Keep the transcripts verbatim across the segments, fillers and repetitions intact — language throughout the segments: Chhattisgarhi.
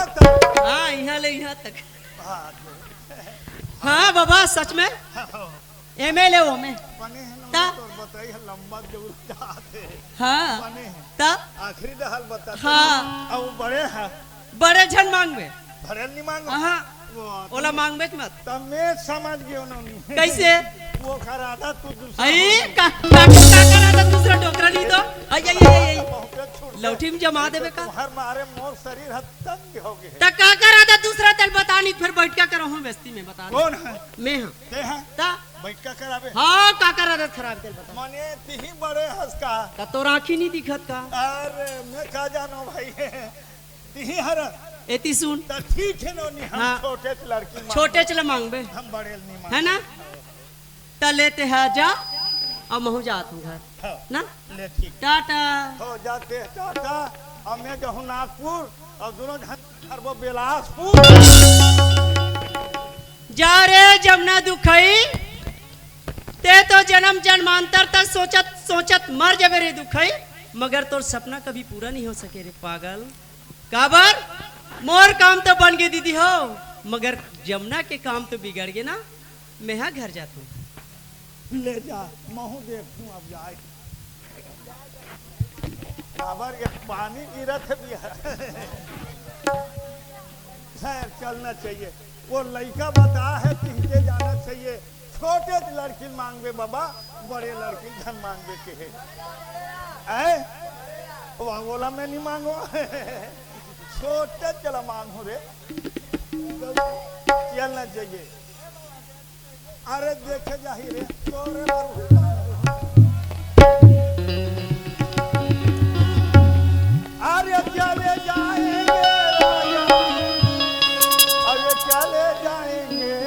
हाँ, इहाँ ले इहाँ तक। हाँ, बाबा, सच में। एमे ले ओमे। बने हे ना, ता? तोर बताई हे, लंबा जरूर जात हे। हाँ। बने हे। ता? आखिरी डहल बता। हाँ। अब बड़े हे। बड़े झन मांगबे। भरेल नहीं मांगो। हाँ। वो तो ओला मांगबे मत। तब मैं समझ गयो ना। कैसे? वो करा था तू दूसरा आई, डोकरा। का, का, का करा था दूसरा डोकरा नहीं तो? आई, आई, आई, आई, आई। बहुत छूट गया। लौठी में जमा देबे का? तुम्हार मारे मोर शरीर ह तंग हो गए। त का करा था दूसरा तेल बता नहीं, फिर बैठ के करहूँ बेस्ती में बता दे। कौन हे? मैं हाँ। ते हे? ता? बैठ के कराबे। हाँ, का करा था खराब तेल बता। माने तिही बड़े हस का? का तोर आँखी नहीं दिखत का? अरे, मैं का जानो भाई। तिही हर। एती सुन। त ठीक हे नोनी, हम हाँ। छोटे से लड़की मांगबे। छोटे चला मांगबे। हम बड़े नहीं मांगबे। है ना? त लेते हा जा, अब महू जात हूँ घर। हाँ। ना? ले ठीक। टाटा। हो जाते टाटा, अब मैं जाहूँ नागपुर, और दोनों झन करबो बिलासपुर। जा रे जमुना दुखई, ते तो जन्म जन्मांतर तक सोचत सोचत मर जाबे रे दुखई, मगर तोर सपना कभी पूरा नहीं हो सके रे पागल। काबर? मोर काम तो बन गे दीदी हो, मगर जमुना के काम तो बिगड़ गे ना। मैं हा घर जात हूँ। ले जा, महू देखूँ अब जाए। काबर ये पानी गिरत हे बिहार। खैर, चलना चाहिए। वो लइका बता हे, तिनके जाना चाहिए। छोटे लड़की मांगबे बाबा, बड़े लड़की झन मांगबे के हे। ऐ? वो बोला, मैं नहीं मांगो। छोटे चला मांगो रे। चलना चाहिए। अरे देखे जाही रे, तोरे बर उतार हो। अरे चले जाएंगे राजा, अरे चले जाएंगे,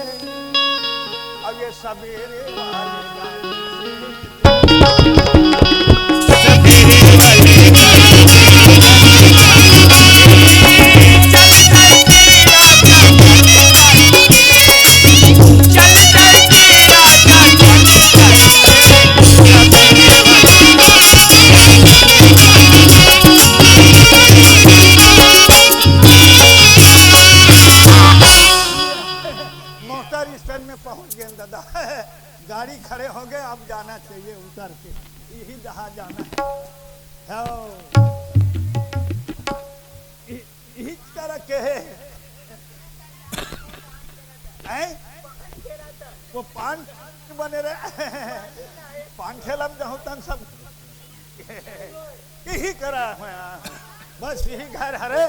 अरे सवेरे वाले गाड़ी से। मोटर स्टैंड में पहुंच गए दादा। गाड़ी खड़े हो गए, अब जाना चाहिए उतर के, यही जहाँ जाना है। हो। इ-, इही तरह के है। हैं? वो पान बने रहे। पान ठेला में जाहूँ तन सब यही करा हुआ। बस यही घर हरे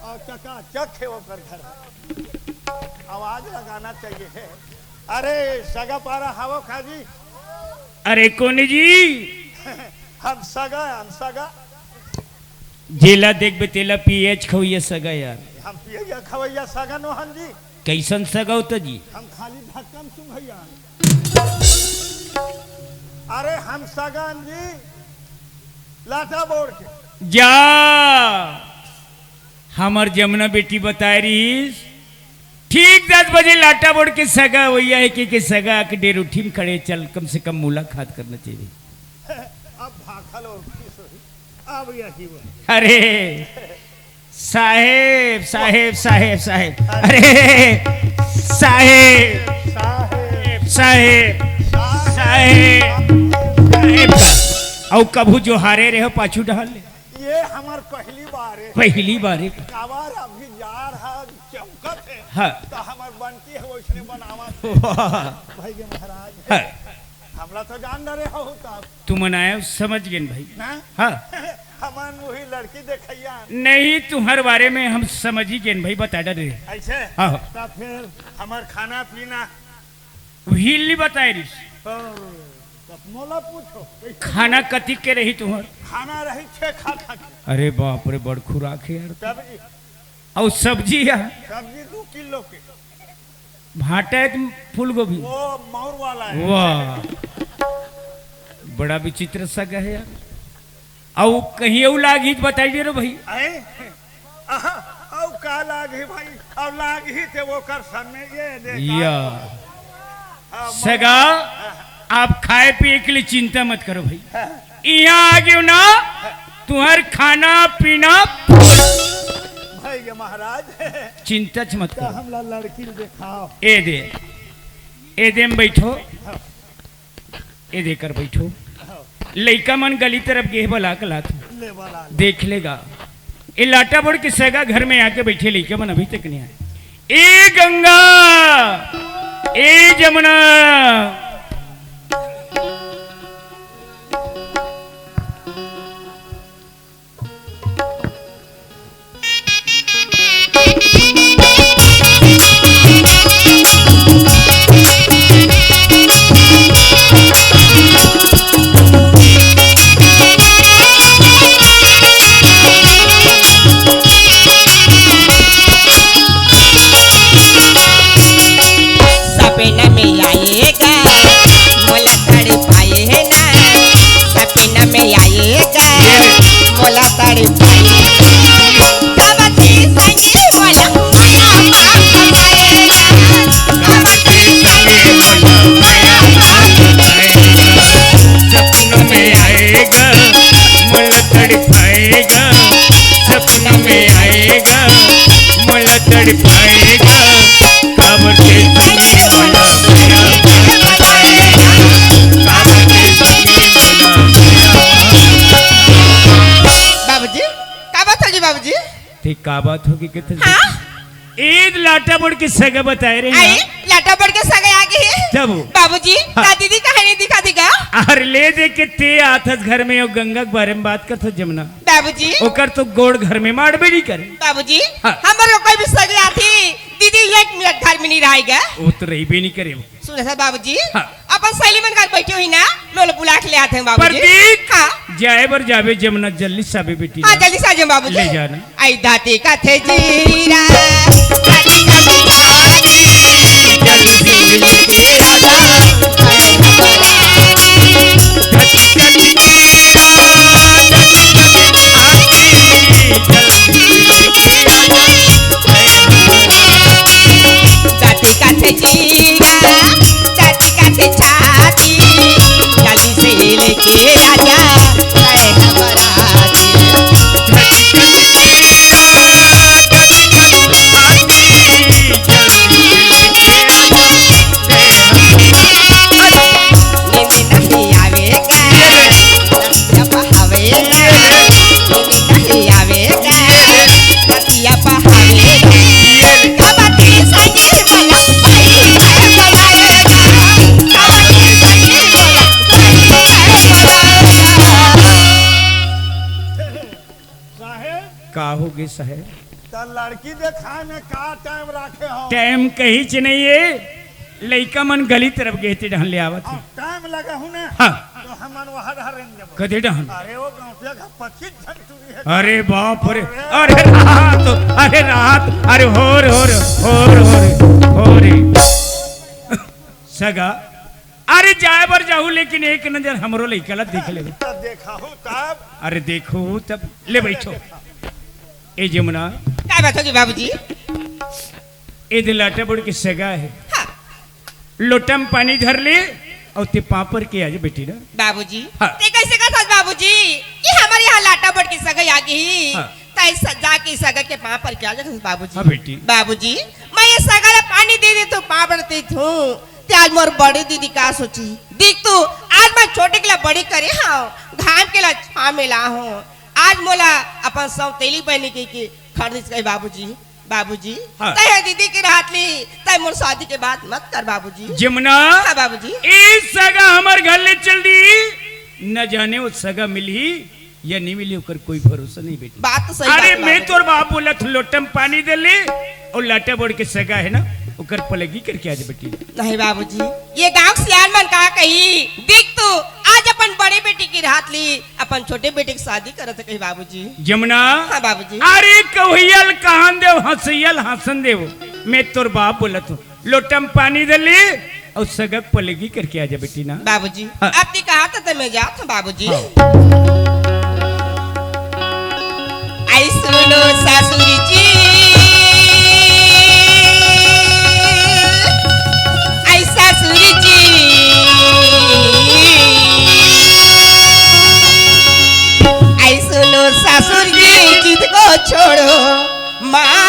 और चकाचक है ओकर घर। आवाज लगाना चाहिए। अरे सगा पारा हावो खाजी। अरे कोनी जी। हम सगा, हम सगा। जेला देखबे तेला पियच खवैया सगा यार। हम पियैया खवैया सगा नोहन जी। कैसन सगा होता जी? हम खाली ढक्कन सुंघैया। अरे हम सगन जी लाटा बोड़ के। जा, हमर जमुना बेटी बताए रहीस, ठीक दस बजे लाटा बोड़ के सगा होइया है के, के सगा के डेरोठी में खड़े चल, कम से कम मुलाकात करना चाहिए। अब भाखल और की सही, अब यही वो। अरे, साहेब, साहेब, साहेब, साहेब। अरे, साहेब, साहेब, साहेब, साहेब। अउ कभू जोहारे रहे हो, पाछू डहर ले। ये हमर पहली बार है। पहली बार है। काबर अभी जार हा चमकत है। हाँ। तो हमर बनती है, वैसने बनावत है। वाह। भाई के महाराज। हाँ। हमला तो जान डरे हो तब। तुमन आए हो, समझ गेन भाई। ना? हाँ। हमन वही लड़की देखैया। नहीं, तुम्हारे बारे में हम समझ ही गेन भाई, बता डरे। ऐसे? हाँ। तब फिर हमर खाना पीना। वही ली बताए रिस। ओ, तब मोला पूछो। खाना कतिक के रही तुम्हार? खाना रही छह खाना के। अरे बाप रे, बड़ खुराक है यार। तब जी। अउ सब्जी या? सब्जी दू किलो के। भांटा है तुम फूलगोभी? वो मौर वाला है। वाह, बड़ा विचित्र सगा है यार। अउ कहीं अउ लाग ही तो बताई दे रे भाई। आए? आहा, अउ का लाग ही भाई? अउ लाग ही थे वो कर सामने ये देखा। या। हाँ, सगा, हाँ। आप खाए पिए के लिए चिंता मत करो भाई। हाँ। यहाँ आ गयो ना, तुम्हार खाना पीना। भाई ये महाराज, चिंता च मत तो कर। हमला लड़की ल देखाओ। ए दे, ए दे में बैठो, हाँ। ए दे कर बैठो। हाँ। लइका मन गली तरफ गेह बला के लात हो। ले बला ले। देख लेगा। ए लाटा बोड़ के सगा घर में आके बैठे, लइका मन अभी तक नहीं आए। ए गंगा, ए जमुना, सपना में आएगा, मोला तड़पाए ना। सपना में आएगा, मोला तड़पाए ना। सबके संगे मोला माया बाप बनाए ना। सबके संगे मोला माया बाप बनाए ना। सपना में आएगा, मोला तड़पाएगा। सपना में आएगा, मोला तड़पाएगा। काबर के संगी मोला माया बाप बनाएगा। काबर के संगी मोला माया बाप बनाएगा। बाबूजी, का बात होगी बाबूजी? ते का बात होगी किथे? हाँ? ईद लाटा बोड़ के सगा बताए रहे आई, ना? लाटा बोड़ के सगा आ गए। जब बाबूजी, हाँ। का दीदी कहानी दिखा देगा? अरे ले दे के ते आथस घर में, ओ गंगा के बारे में बात करथस जमुना। बाबूजी। ओकर तो गोड़ घर में माड़बे नहीं करे। बाबूजी, हाँ। हमर को कोई भी सगा आथी, दीदी एक मिनट घर में नहीं रहेगा। वो तो रहिबे नहीं करे वो। सुन सा बाबूजी, हाँ। अपन सहेली मन घर बैठे हुई ना, मैं ओला बुला के ले आते हैं बाबूजी। प्रतीक, हाँ। जाए बर जाबे जमुना, जल्दी से आबे बेटी हाँ, ना। जल्दी से आ जाओ बाबूजी। ले जाना। आई दाती का थे जीरा, दाती का थे जीरा, जल्दी से लेके आ जा। दाती का थे जीरा, दाती का थे छाती, जल्दी से लेके आ जा, बहन बराती। साहेब, का होगे साहेब? त लड़की देखाए में का टाइम राखे हो? टाइम कहीच नहीं है, लइका मन गली तरफ गे ते डहन ले आवत हे। अब टाइम लगा हूँ ना, हाँ। तो हमन वहाँ डहर रेंग जबो। कदे डहन? अरे वो गाँव के घर पच्चीस झन टूरी है। अरे बाप रे, अरे रात, अरे रात, अरे हो रे, हो रे, हो रे, हो रे, हो रे। सगा, अरे जाए बर जाहू, लेकिन एक नजर हमरो लइका ला देख लेबे। तब देखाहू तब। अरे देखो तब, ले बैठो। ए जमुना। का बात होगी बाबूजी? ए दे लाटा बोड़ के सगा हे। हाँ। लोटा में पानी धर ले अउ ते पाँव पर के आ जा बेटी ना। बाबूजी। हाँ। ते कैसे कहत हस बाबूजी कि हमर यहाँ लाटा बोड़ के सगा आ गई? हाँ। तै स-, जाके सगा के पाँव पर के आ जा बाबूजी। हाँ बेटी। बाबूजी, मैं ये सगा ला पानी दे देथों, पाँव पर देथों। ते आज मोर बड़ी दीदी का सोची? देख तू, आज मैं छोटे के ला बड़ी करे हँव, घाम के ला छाँव में लाए हँव। आज मोला अपन सौतेली बहिनी के, के खरीदिस कहे बाबूजी। बाबूजी, हाँ। तै हे दीदी के रहत ले, तै मोर शादी के बात मत कर बाबूजी। जमुना, हाँ बाबूजी। ए सगा हमर घर ले चल दी, न जाने वो सगा मिलही या नहीं मिलही, ओकर कोई भरोसा नहीं बेटी। बात तो सही अरे बात है मैं बाबूजी। तोर बाप बोलत हँव, लोटा में पानी दे ले अउ लाटा बोड़ के सगा हे ना, ओकर पलगी करके आ जा बेटी। नहीं बाबूजी, ये गाँव के सियान मन का कही, देख तू आज अपन बड़े बेटी के रहत ले अपन छोटे बेटी के शादी करत हे कही बाबूजी। जमुना। हाँ बाबूजी। अरे कहुइया ल कहन देव, हँसुइया ल हँसन देव, मैं तोर बाप बोलत हँव, लोटा में पानी दे ले अउ सगा के पलगी करके आ जा बेटी ना। बाबूजी, हाँ। अब ते कहत हस त मैं जात हँव बाबूजी। हाँ। आई सुनो सासुर जी, आई सासुर जी, आई सुनो सासुर जी, जिद को छोड़ो, मान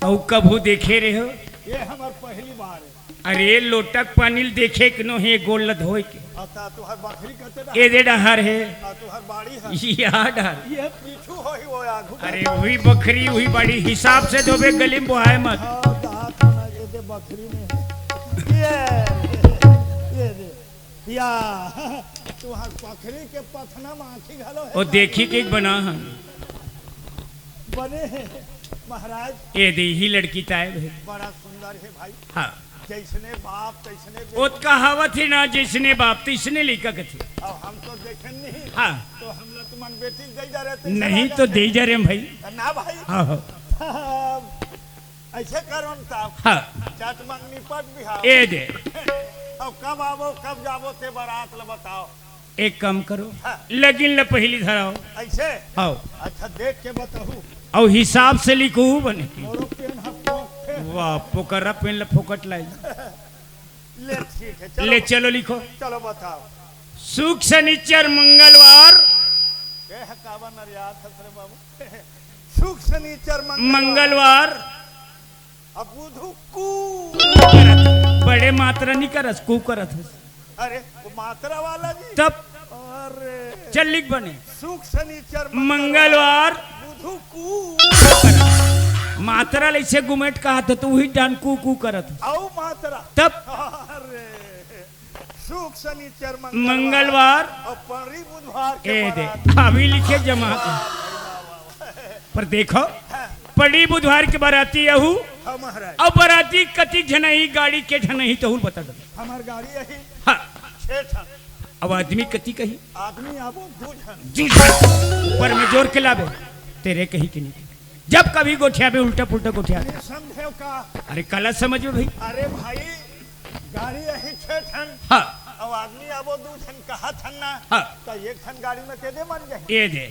अउ कभू देखे रहे हो? ये हमर पहली बार हे। अरे, लोटक पानी ल देखे के नो हे, गोड़ ल धोए के। अच्छा, तुहर बखरी कते डहर? ए दे डहर हे। आ, तुहर बाड़ी हे? या डहर। ये पीछू होही, वो आगू। अरे, वही बखरी, वही बाड़ी, हिसाब से धोबे, गली में बोहाए मत। हाँ, दांत ना, ये दे बखरी में। ये, ये दे। या, तुहर बखरी के पथना में आँखी घलो हे। ओ, देखी के बना हम। बने हे, महाराज। ए दे, ही लड़की ताय भाई। बड़ा सुंदर हे भाई। हाँ। जैसने बाप, तैसने बेटा। ओत कहावत हे ना, जैसने बाप, तैसने लइका कथे। अब हम तो देखे नहीं। हाँ। तो हमला तुमन बेटी दे जा रहे थे, नहीं तो दे जा रहे हम भाई। ना भाई। हाँ, हाँ। तब ऐसे करो न तब। हाँ। चट मंगनी पट बिहाव। ए दे। अब कब आवो, कब जावो, ते बारात ल बताओ। एक काम करो, हाँ। लगिन ल पहिली धराओ। ऐसे? हाँ। अच्छा, देख के बताहू। अउ हिसाब से लिखू बने। मोरो पेन ह फोकट। वाह, पोकरा पेन ल फोकट लाई। ले, ठीक हे, चलो। ले, चलो लिखो। चलो, बताओ। सुख, शनिचर, मंगलवार। ए, ह, काबर नरियात हस रे बाबू? सुख, शनिचर, मंगलवार। मंगलवार। अब बुधू कू। बड़े मात्रा नहीं करस, कू करत हस। अरे, वो मात्रा वाला जी। तब? अरे। चल लिख बने। सुख, शनिचर, मंगलवार। बुधू कू। मात्रा ल ऐसे गुमेट कहा था, तो वही डान कू कू करत हस। अउ मात्रा। तब? अरे। सुख, शनिचर, मंगलवार। मंगलवार। अउ परी बुधवार के ए दे, बारात। अभी लिखे जमा। वाह, वाह, वाह। पर देखो, हाँ। परी बुधवार के बाराती आहू। हाँ, महाराज। अब बाराती कतिक झन आही, गाड़ी के झन आही, तहू ल बता दो। हमर गाड़ी आही। हाँ। छह ठन। अब आदमी कतिक आही? आदमी आबो दू झन। दू झन। पर में जोर के लाबे, तेरे कही के नहीं। जब कभी गोठियाबे, उल्टा पुल्टा गोठियाबे। नहीं समझे का? अरे, काला समझबे भाई। अरे भाई, गाड़ी आही छह ठन। हाँ। अब आदमी आबो दू झन कहा थन ना। हाँ। तो एक ठन गाड़ी में ते दे मन जाही। ए दे।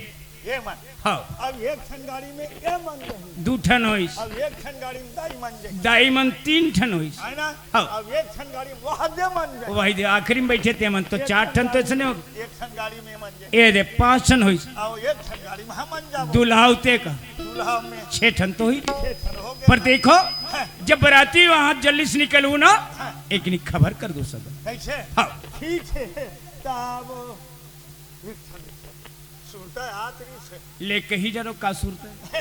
ये मन। हाँ। अब एक ठन गाड़ी में ये मन जाही। दू ठन होइस। अब एक ठन गाड़ी में दाई मन जाही। दाई मन तीन ठन होइस। है ना? हाँ। अब एक ठन गाड़ी में वह दे मन जाही। वही दे, आखिरी में बैठे ते मन, तो एक चार ठन ठन तो गाड़ी, ऐसे नहीं हो। एक ठन गाड़ी में मन जाही। ए दे, पाँच ठन होइस। अब एक ठन गाड़ी में हम मन जाबो। दुल्हा होते का? दुल्हा में। छह ठन तो होइस। छह ठन हो गए। पर देखो, हाँ। जब बराती वहां जल्दी से निकलू ना, हाँ। एक नी खबर कर दो सब। कैसे? हाँ। ठीक है, तब एक ठन सुरता आत रहिस हे। ले कही जरो का सुरता?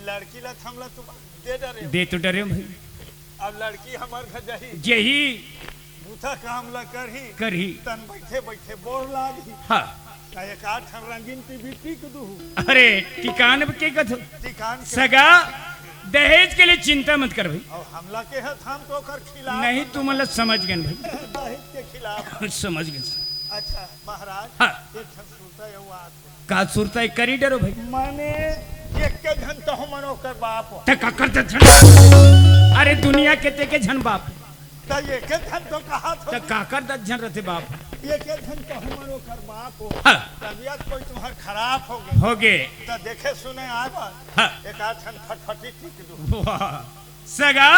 लड़की ला थमला तुम दे डरे हो। दे तो डरे हो भाई। अब लड़की हमर घर जाही। जेही। बूता काम ला करही। करही। तन बैठे बैठे बोर लागही। हाँ। त एक आध ठन रंगीन टीवी टिक दूहू। अरे, टिकान के कथो? टिकान के। सगा, दहेज के लिए चिंता मत कर भाई। अउ हमला के हत, हम तो ओकर खिलाफ नहीं, हन। तुमन ला समझ गेन भाई। दहेज के खिलाफ। समझ गेन। अच्छा, महाराज, हाँ। एक ठन सुरता अउ आत हे। का सुरता हे, करी डरो भाई। माने, एक के झन तो हमन ओकर बाप हो। त काकर दस झन? अरे, दुनिया के ते के झन बाप? त एक के झन तो कहा तो। त काकर दस झन रथे बाप? एक के झन तो हमन ओकर बाप हो। हाँ। तबियत कोई तुम्हर खराब हो गे। हो गे। त देखे सुने आए बर। हाँ। एक आध झन फटफटी टिक दो। वाह। सगा,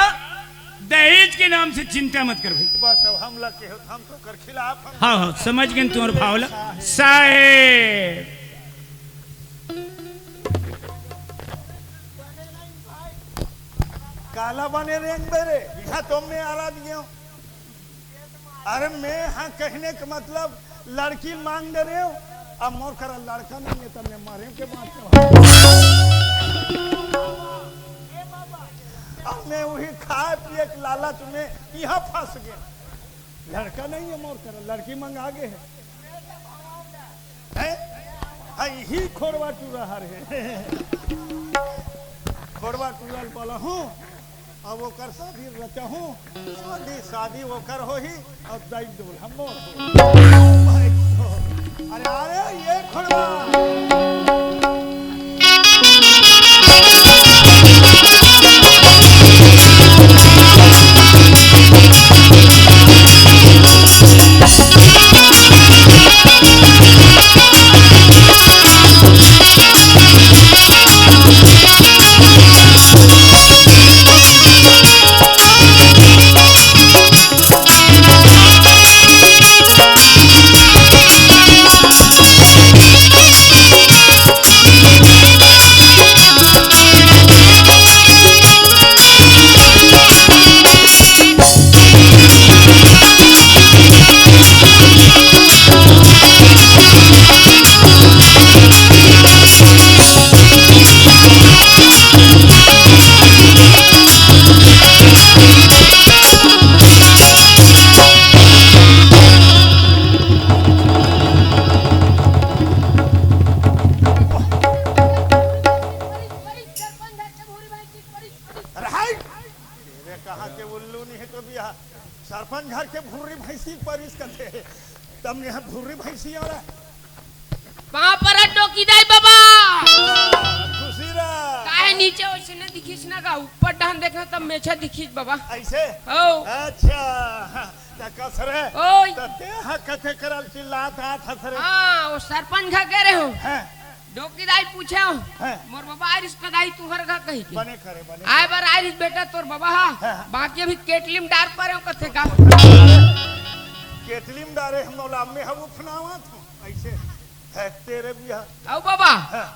दहेज के नाम से चिंता मत कर भाई। बस अब हमला के हो, हम तो कर खिलाफ हम। हाँ, हाँ, समझ गेन तुम्हर भाव ला। साहेब। काला बने रेंग बे रे, इहाँ तो मैं आराध गेंव। अरे मैं हाँ कहने का मतलब लड़की मांग डरेंव, अब मोर करा लड़का नहीं हे, त मैं मरेंव के बात। अब मैं वही खाए पिए के लालच में इहाँ फंस गेंव। लड़का नहीं हे मोर करा, लड़की मंगा गे हे। हैं? हाँ, इही खोड़वा टूरा हरे। खोड़वा टूरा ल बलाहूँ, अब ओकर शादी रचाहूँ, शादी, शादी ओकर होही, अब दाई डोल हमर होही। भाई, अरे, अरे, ये खोड़वा। कहाँ के उल्लू नहीं है तो भी यहाँ सरपंच घर के भुर्री भैंसी परिस कथे। तब यहाँ भुर्री भैंसी आ रहा है। पाँव परत डोकी दाई बाबा। खुशी रहा। काहे नीचे ओइसने दिखिस ना गा, ऊपर डाहन देखना तब मेछा दिखिस बाबा। ऐसे? ओ। अच्छा, त कस रे? ओय। त तेहा कथे करल चिल्लात आत हस रे? हाँ, वो सरपंच घर गे रहे हो। हाँ। डोकी दाई पूछे हो। हाँ। मोर बाबा आरिस कदाई तुहर घर कही के। बने करे, बने आए बर आरिस बेटा तोर बाबा हा। हाँ, हाँ। बाकी अभी केटली में डार परे हो कथे का। केटली में डारे हम मोला में हम उफनावत हो। ऐसे है तेरे भी हा। आओ बाबा। हाँ।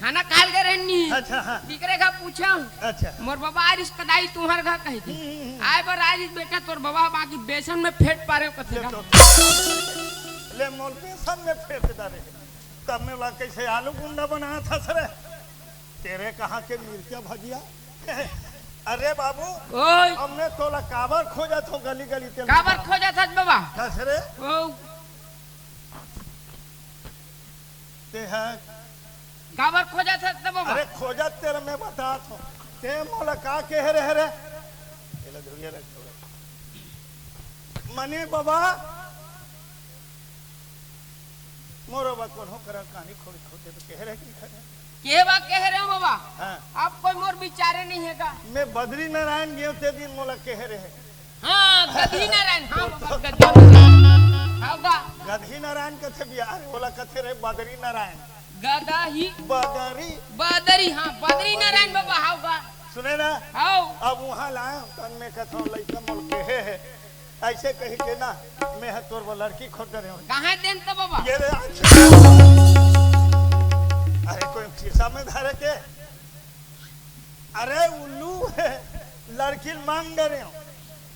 खाना खाल के रहनी। अच्छा, हाँ। बिकरे का पूछा। अच्छा। मोर बाबा आरिस कदाई तुहर घर कही के। हम्म, हम्म, हम्म। आए बर आरिस बेटा तोर बाबा बाकी बेसन में फेंट पारे हो कथे ले का। तो, ले मोल बेसन में फेंट डारे। तब में ला कैसे आलू गुंडा बनात हस रे? तेरे कहाँ के मिर्चा भजिया? अरे बाबू, ओय। अब मैं तोला काबर खोजत हो गली गली ते काबर खोजत हस बाबा? हस रे? ओ। ते है काबर खोजत हस त बाबा? अरे खोजत तेरा मैं बतात हो। ते मोला का कहे रहे रे? ये ले धुरिया ले छोड़ा। मने बाबा, मोर बाबा कोनो करा कहानी खोड़ी खोटे तो कहे रहे कि नहीं कहे? के बा कहे रहे हो बाबा? हाँ। अब कोई मोर विचारे नहीं है का? मैं बद्री नारायण गयो ते दिन मोला कहे रहे। हाँ, गधी नारायण, हाँ बाबा, गधी नारायण। हाँ बा। गधी नारायण कथे बिहार, बोला कथे रहे बद्री नारायण। गदा ही। बदरी। बदरी, हाँ, बदरी नारायण बाबा, हाँ बा। सुने ना? हाँ। अब वहाँ लाए, तन में कथो लइका मोल कहे है। ऐसे कही के ना, मैं ह तोर बर लड़की खोज रहे हो। कहाँ देन त बाबा? ये ले, अच्छा। अरे कोई खिस्सा में धरे के? अरे उल्लू, लड़की मांग रहे हो,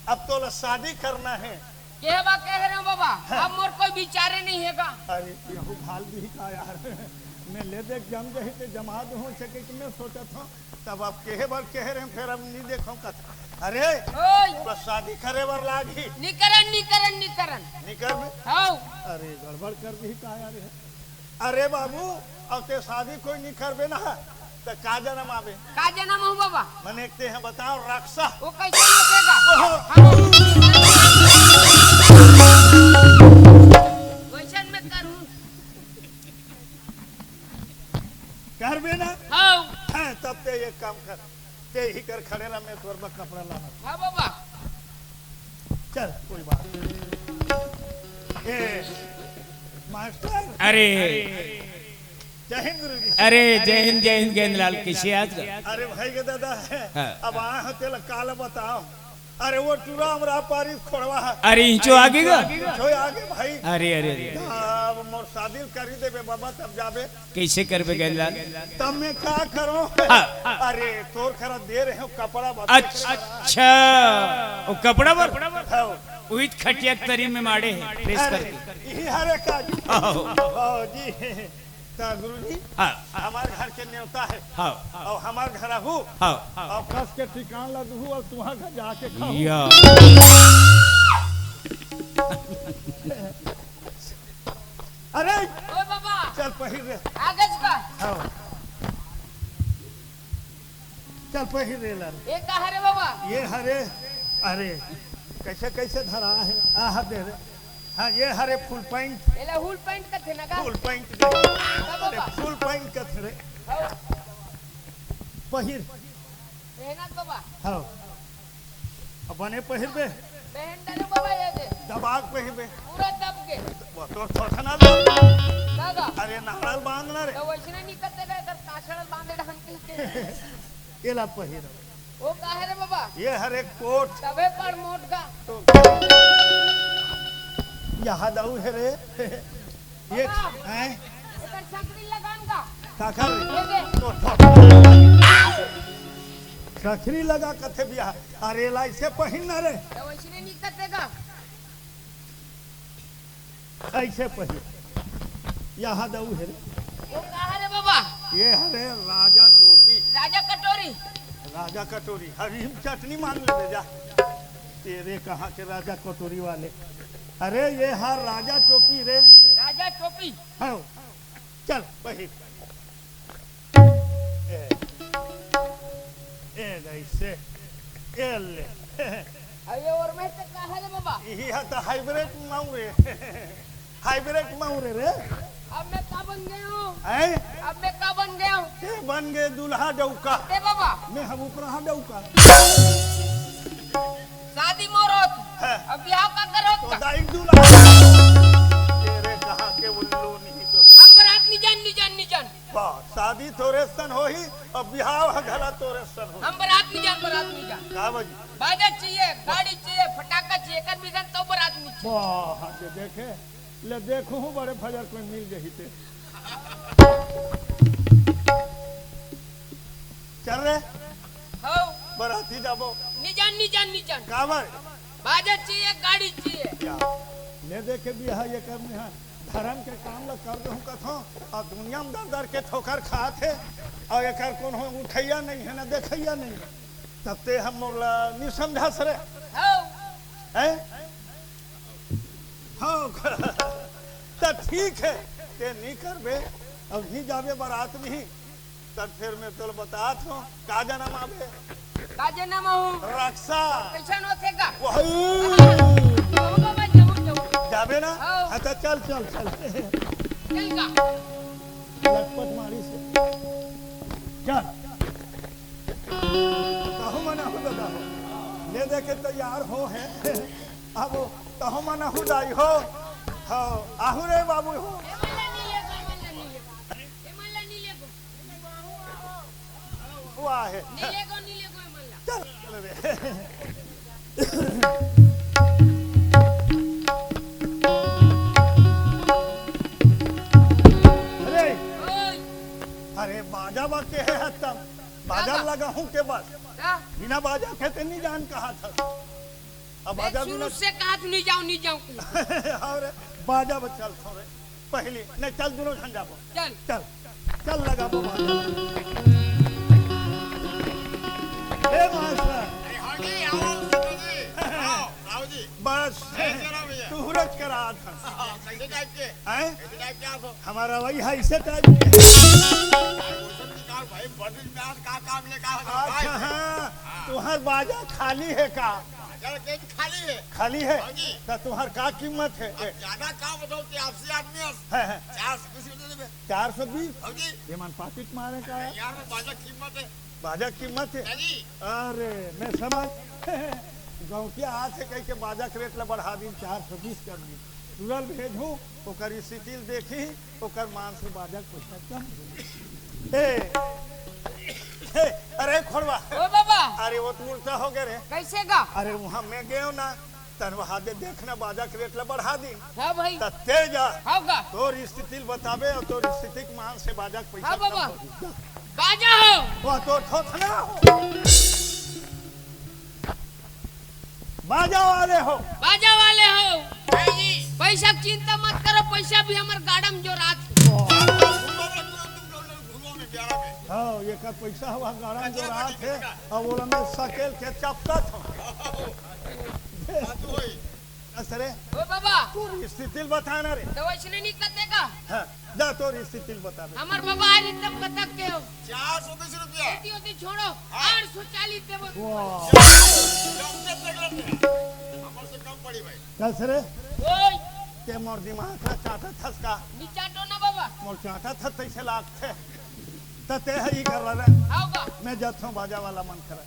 अब तोला शादी करना है। के बा कहे रहे हो बाबा? हाँ। अब मोर कोई विचारे नहीं है का? अरे यहू घाल दी का यार, मैं ले देख जम जही ते जमा दो हो सके कि मैं सोचत हूँ। तब आप कहे बर कहे रहे, फिर अब नहीं देखो कथा। अरे, ओय। बस शादी करे बर लागी। निकरन, निकरन, निकरन। निकर में? हौ। अरे, गड़बड़ कर दी का यार है। अरे बाबू, अब ते शादी कोई नहीं करबे ना, तो का जन्म आबे? का जन्म हो बाबा? मने एक ते हैं बताओ, राक्षस। वो कैसे निकलेगा? ओहो। हाँ। वैसन में करूँ। करबे ना? हाँ। हाँ, तब ते एक काम कर, ते ही कर खड़े रह, मैं तोर बर कपड़ा लाना। हाँ बाबा। चल, कोई बात नहीं। ए, मास्टर। अरे। जय हिंद गुरु जी। अरे, जय हिंद, जय हिंद, गेंदलाल, कैसे आज का? अरे भाई के दादा, हाँ। अब आए हो तेला काला बताओ। अरे वो टूरा हमरा पारी खोड़वा है। अरे इंचो आगे गा? इंचो आगे भाई। अरे, अरे, अरे। अब मोर शादी करी देबे बाबा, तब जाबे। कैसे करबे गेंदलाल? तब मैं का करूं? हाँ। अरे तोर खरा दे रहे हो कपड़ा बता। अच्छा, वो कपड़ा बर? हाँ। उहित खटिया के तरी में माड़े है, प्रेस अरे, करके। यही हरे का जी। हाँ। हाँ जी। त गुरुजी, हाँ। हमार घर के नेवता है। हाँ। और हमार घर आहू। हाँ। और कस के ठिकान ला दुहू और तुहां घर जाके खाहू। या। अरे, ओ बाबा। चल पहिर रे। आगे का? हाँ। चल पहिर रे लाल। ये का हरे बाबा? ये हरे, अरे, कैसे, कैसे धरा है? आह, दे रे। हाँ, ये हरे full pant। एला full pant कथे ना का? Full pant दे। का बाबा? अरे, full pant कथे रे। हाँ। पहिर। मेहनत बाबा। हाँ। अब बने पहिरबे। पहन डालो बाबा ये दे। दबा के पहिरबे। पूरा दब के। वो तो थोथना दे। दादा। अरे, नाड़ल बांधना रे। तो वैसने नहीं करते गए, कर काछड़ल बांधे ढंग के। एला पहिर। वो का है रे बाबा? ये हरे कोट। तबे पर मोट का। तो यहाँ दऊ है रे। ये बाबा, हैं? एकर सकरी लगान का? काकर? ये दे। तो, तो। सकरी लगा कथे बियाह। अरे ला इसे पहिन ना रे। तो वैसने नहीं करते का? ऐसे पहिर। यहाँ दऊ है रे। वो का है रे बाबा? ये हरे राजा टोपी। राजा कटोरी। राजा कटोरी। हरी चटनी मांग ले जा। तेरे कहाँ के राजा कटोरी वाले? अरे ये हर राजा टोपी रे। राजा टोपी। हाँ। चल पहिर। ए, ए, ऐसे। ये ले। अरे, और मैं तो कहा रे बाबा? यही है तो हाइब्रिड माऊ रे। हाइब्रिड माऊ रे रे। अब मैं का बन गया हूँ? हैं? अब मैं का बन गया हूँ? ते बन गए दूल्हा डौका। ते बाबा? मैं हम ऊपरा डौका। शादी मोर होत। हाँ। अब ब्याह का करो तो का? दाई दूल्हा। तेरे कहाँ के उल्लू नहीं तो। हम बरात नहीं जान, नहीं जान, नहीं जान। वाह, शादी तोरे सन होही, अब बिहाव ह घला तोरे सन होही। हम बरात नहीं जान, बरात नहीं जान। का बजी? बाजा चाहिए, गाड़ी चाहिए, फटाका चाहिए, एकर बिना तो बरात नहीं चाहिए। वाह, जे देखे, ले देखो हूँ बड़े भजर कोई मिल जही ते। चल रे। हो। बराती जाबो। नहीं जान, नहीं जान, नहीं जान। काबर? बाजा चाहिए, गाड़ी चाहिए। क्या? ले देखे बिहा ये कर निहा। धर्म के काम ला कर देहूं कथों, अउ दुनिया में दर दर के ठोकर खात हे, अउ एकर कोनो उठैया नहीं है, ना देखैया नहीं है। तब ते हम मोला नहीं समझा सरे। हो। हैं? हो। त ठीक है, ते नहीं करबे, अब नहीं जाबे बरात नहीं। तब फिर मैं तोला बतात हूँ, का जनम आबे? का जनम हूँ? रक्षा। कैसन होथे का? वही। जाहूँ बाबा, जाहूँ, जाहूँ। जाबे ना? हाँ। हाँ, तो चल, चल, चल। चल का? लटपट मारी से। चल। तहु मना हो दादा हो। ले दे के तैयार हो है। अब तहु मना हो दाई हो। हाँ, आहू रे बाबू हो। ए मल्ला नी लेगो, ए मल्ला नी लेगो। ए मल्ला नी लेगो। वो आहे। नी लेगो, नी लेगो, ए मल्ला। चल, चल रे। अरे, ओए। अरे, बाजा बा के है हत्तम। बाजा बाबा। लगा हूँ के बस। का? बिना बाजा के ते नहीं जान कहा था। अब बाजा शुरू बिना से कहा तू नहीं जाओ, नहीं जाओ। अरे, बाजा बा चल थोड़े। पहली, नहीं, चल, दोनों झन जाबो। चल। चल, चल, लगाबो बाजा। हे मास्टर। अरे, हाँ जी, आओ, सुनो जी। आओ, आओ जी। बस, कैसे रहो भैया? तू हुरज करा था। हाँ, कैसे टाइप के? हैं? कैसे टाइप के आप हो? हमारा वही है, इसे टाइप के। भाई, वो सब निकाल भाई, बदल में आज का काम लेकर आ गए अच्छा, भाई? हाँ, हाँ। तुम्हार बाजा खाली है का? बाजा के खाली है। खाली है? हाँ जी। तो तुम्हार का कीमत है? अब ज्यादा का बताओ कि आपसे आदमी है। है, है। चार सौ बीस रुपये दे देबे। चार सौ बीस? हाँ जी। ये मन पाकिट मारे का है? यार, वो बाजा कीमत है। बाजा कीमत है? हाँ जी। अरे, मैं समझ। गाँव के हाथ है कह के बाजा के रेट ला बढ़ा दी, चार सौ बीस कर दी। तुरल भेजहूँ, ओकर स्थिति देखी, ओकर मान से बाजा के पैसा कम दे। ए, ए, अरे खोड़वा। ओ बाबा। अरे वो तो उल्टा हो गया रे। कैसे का? अरे वहाँ मैं गयो ना, तन वहाँ दे देखना बाजा के रेट ला बढ़ा दी। हाँ भाई। त ते जा। हाँ का? तोर स्थिति ल बताबे अउ तोर स्थिति के मान से बाजा के पैसा हाँ कम बाबा। होही। जा। बाजा हो। वह तोर थोथना हो। बाजा वाले हो। बाजा वाले हो। पैसा के चिंता मत करो, पैसा भी हमर गाड़ा में जोरात हे। हाँ, एकर पैसा हवा गाड़ा में जोरात हे, अउ ओला मैं सकेल के चपकत हूँ। असरे। ओ बाबा। तोर स्थिति ल बता ना रे। त वैसने नहीं करते का? हाँ, जा तोर स्थिति ल बता बे। हमर बाबा आज एकदम कतक के हो। चार सौ बीस रुपया। एती ओती छोड़ो, हाँ। आठ सौ चालीस देबो। वाह। कम से कम पड़ी भाई। कस रे? ओए। ते मोर दिमाग ला चाटत हस का? नी चाटो ना बाबा। मोर चाटत हस तैसे लागथे। त ते हरी कर रहा। आओ बा। मैं जात हूँ बाजा वाला मन करा।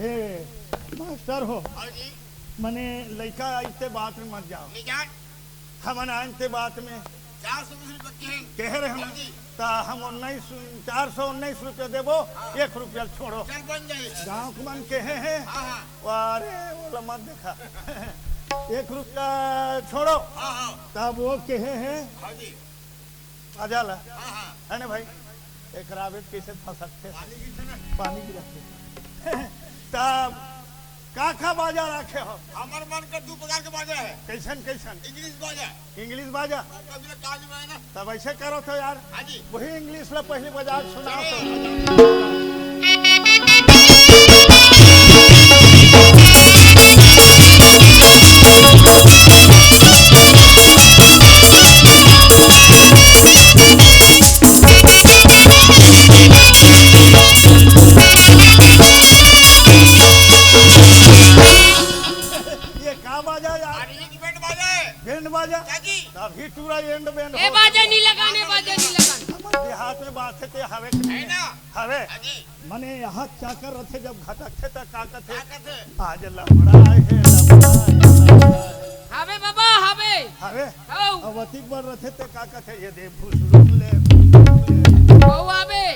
ए, मास्टर हो। हाँ जी। मने लइका आइते बात में मत जाओ। नहीं जान। हमन आइते बात में। चार सौ बीस रुपये कहे। कहे रहे हम। हाँ जी। त हम उन्नीस, चार सौ उन्नीस रुपये देबो, हाँ। एक रुपया छोड़ो। चल बन जाए। गाँव के मन कहे हैं। हाँ, हाँ। अरे, वो ला मत देखा। एक रुपया छोड़ो। हाँ, हाँ। तब वो कहे हैं। हाँ जी। आ जाला। हाँ, हाँ। है ना भाई? एकरा आवे कैसे फंसकथे? पानी गिरथे ना। पानी गिरथे। तब का का बाजा राखे हो? हमर मन के दू प्रकार के बाजा है। कैसन, कैसन? इंग्लिश बाजा। इंग्लिश बाजा? और कभी काज में है ना। तब ऐसे करो तो यार। हाँ जी। वही इंग्लिश ला पहले बजा के सुनाओ तो। चलो। बाजे। बैंड बाजा। चाची। तभी टूरा एंड बैंड ए हो। बाजा नी लगाने, बाजा नी लगाने। हमर देहात में बात हे ते हवे कि नहीं? है ना? हवे। हाँ जी। मने यहाँ चाकर रथे, जब घटक थे त का कथे? का कथे? आज लफड़ा हे, लफड़ा हे, लफड़ा हे। हवे बाबा, हवे। हवे? हौ। अब अतिक बड़ रथे ते का कथे? ये दे भुसड़ुक ले, भुसड़ुक ले। हौ, हवे।